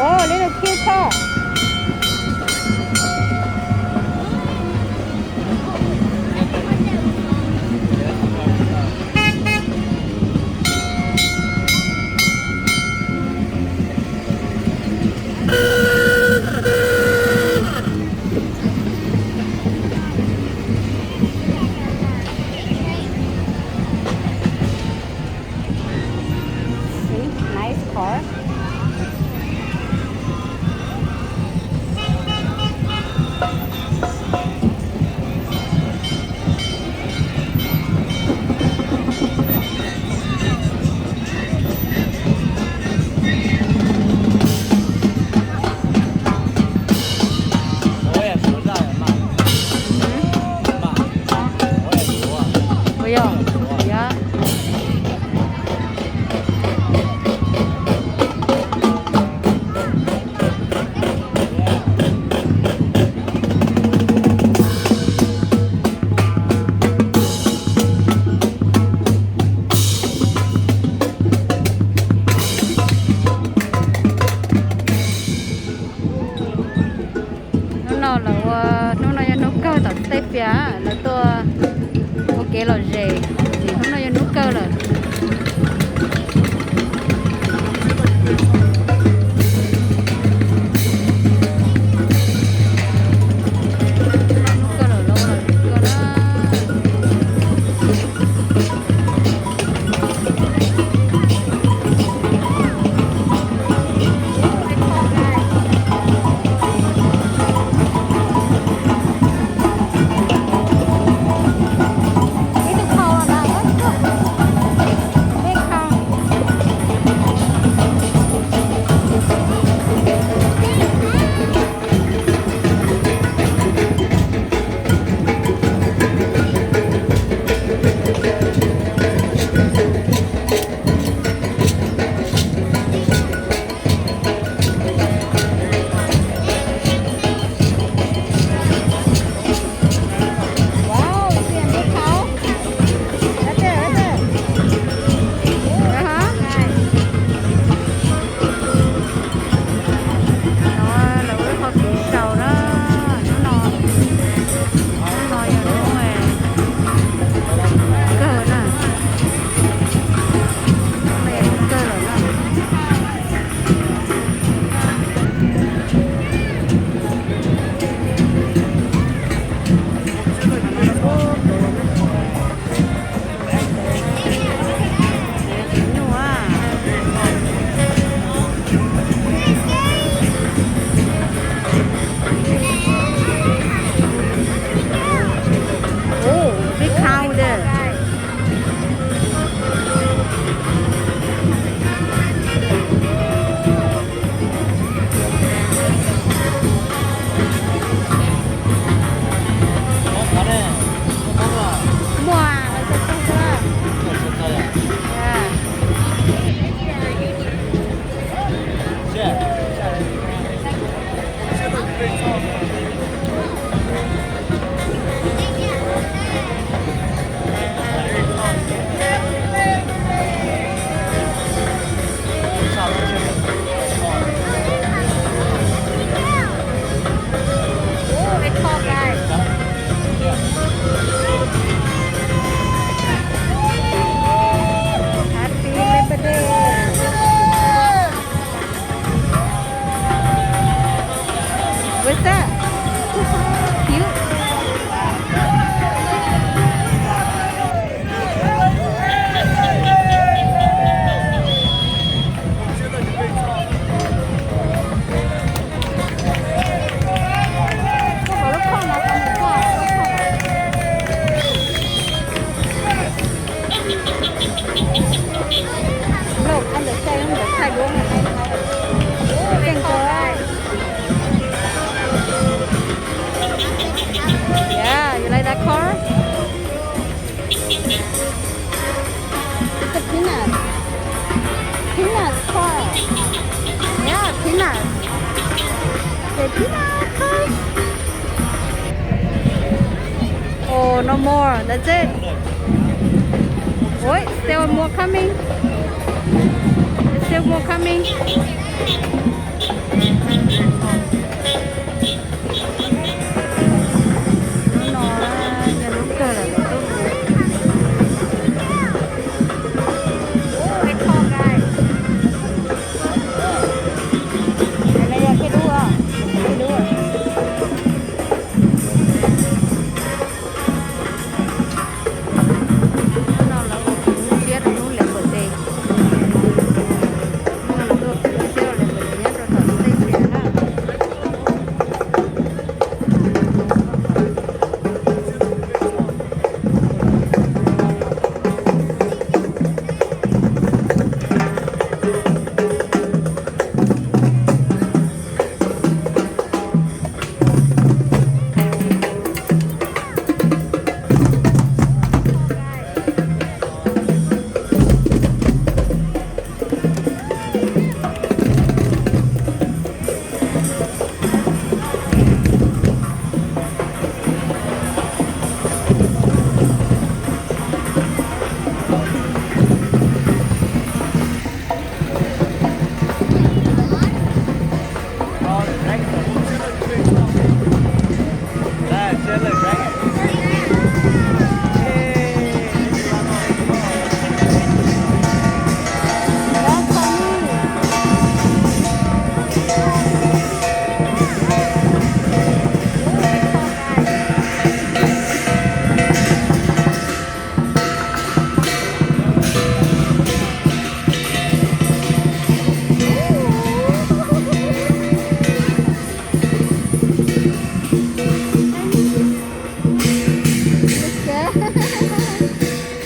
Oh, little cute car. See? Nice car. Ua yog, yog. Peanuts toy. Yeah, peanuts. The peanut toy. Oh, no more. That's it. Wait, still more coming. There's still more coming. Hnub no yog hnub kawg lawm lawv tuaj mus. Ub, ib qho nqaij. Ntawm no yog thiaj dub, thiaj dub. Hnub no lawv ua kuv lub siab rau hnub Labor Day. Hnub no lawv tuaj kuv lub siab rau Labor Day nyob rau tom station na.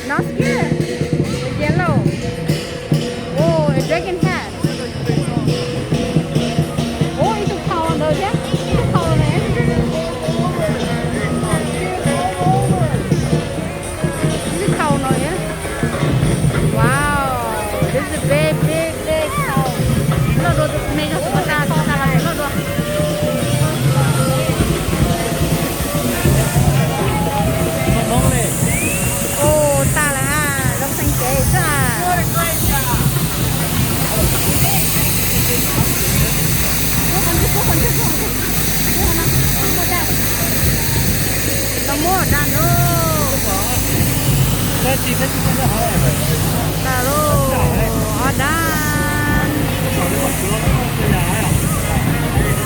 Not scared. Yellow. Oh, a dragon head. Oh, ib tug khau ntawd thiab. Ib tug khau no. Ib tug khau no thiab. Wow, this is a big, big, big cow. Loj dua, tus me yog tus tas, tus tas los loj dua. Ua tas lawm ha, zoo xeeb kev xwb ha. Los muab daj ntuj.